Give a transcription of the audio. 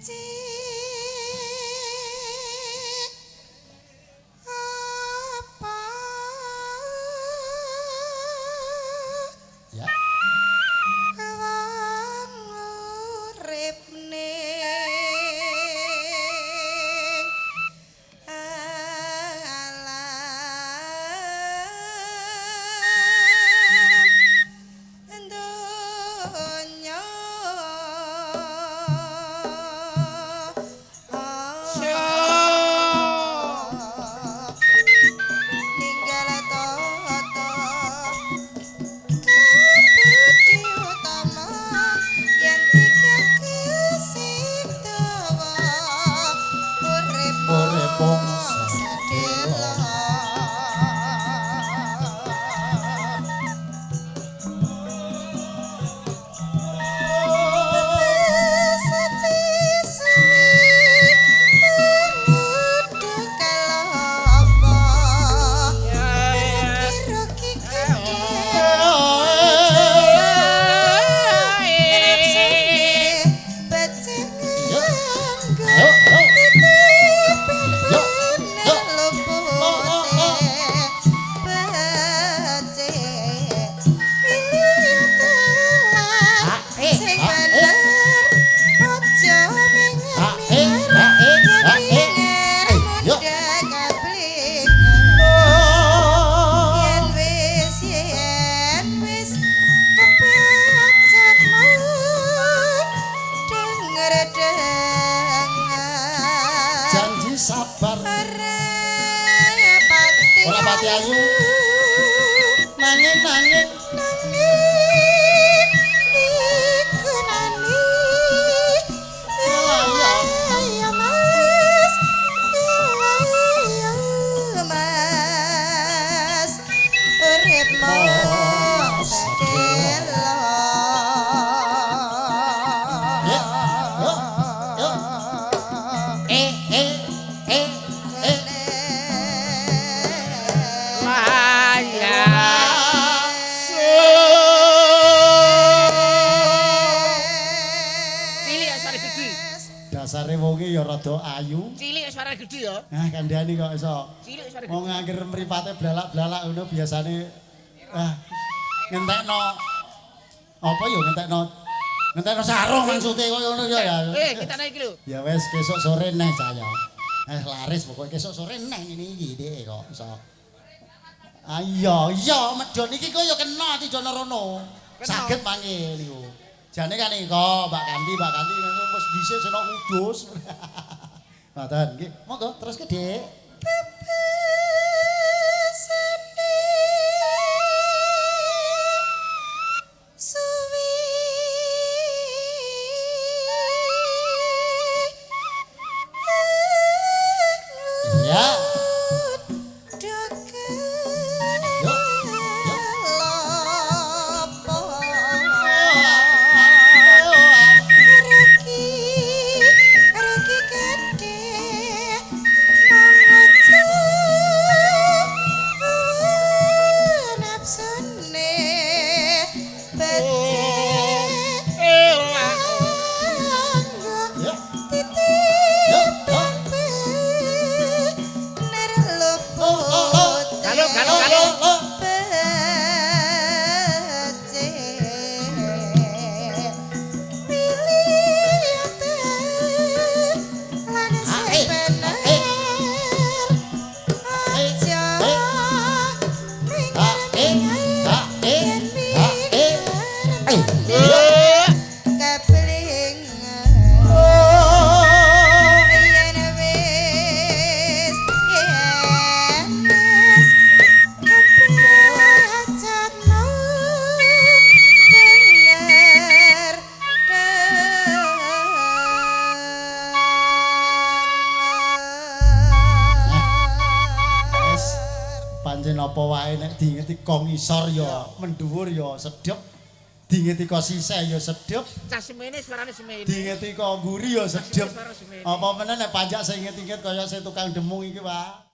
Becik apa Ya. wong urip ning alam donya. Ninggal tata kabudi utama yen dikake sing dawa urip Urip mung sedhela. Sepi suwi menguduk kelapa rugi gedhe nafsune becik nganggo titip lupute becik milih telat sing bener aja mingar mingar mundhak kablingan yen wis kepecatmu denger dengar Janji sabar. Ora pati Ora pati ayu. Nanging nanging nanging migunani ya Mas, ya Mas, urip mung sedhela. Ya, yo, yo. Eh, eh, eh, eh. Cilik ya suara gede. Dasare wong iki ya rada ayu. Cilik ya suara gede ya. Nah, kandhani kok iso. Cilik suara gede. Wong angger mripate blalak-blalak ngono biasane ah ngentekno apa ya ngentekno sarung maksude koyo ngono ya. Ya. Eh, kita naik lho. Ya wis besok sore neh saya. Eh laris pokoke besok sore neh ngene iki dhek kok iso. Ayo, iya medhon iki kok ya kena dijono rono. Kena. Saged mangke niku. Jane kan iko Mbak Kanti, Mbak Kanti ngono wis dhisik sono kudus. Ngoten nggih. Monggo teruske, Dik. Bebasane suwi Ya. Yo, yo. Kelapa Ayo, Reki reki gedhe mangucu nafsune becik nganggo Yo. titip Yo, yo. bener luput Halo, halo, halo. becik milih lan sing bener aja Ah, eh, ah, eh, ah, eh. Eh, mingar kebelingan yen wis yen wis kepecatmu denger Wis pancen apa wae nek diingeti ko ngisor ya mendhuwur ya sedhep. Diingeti ko sisih ya sedhep, Cah semene suarane semene. diingeti ko mburi ya sedhep. Suara semene. Apa meneh nek panjak sing inget-inget kaya sing tukang demung iki, Pak.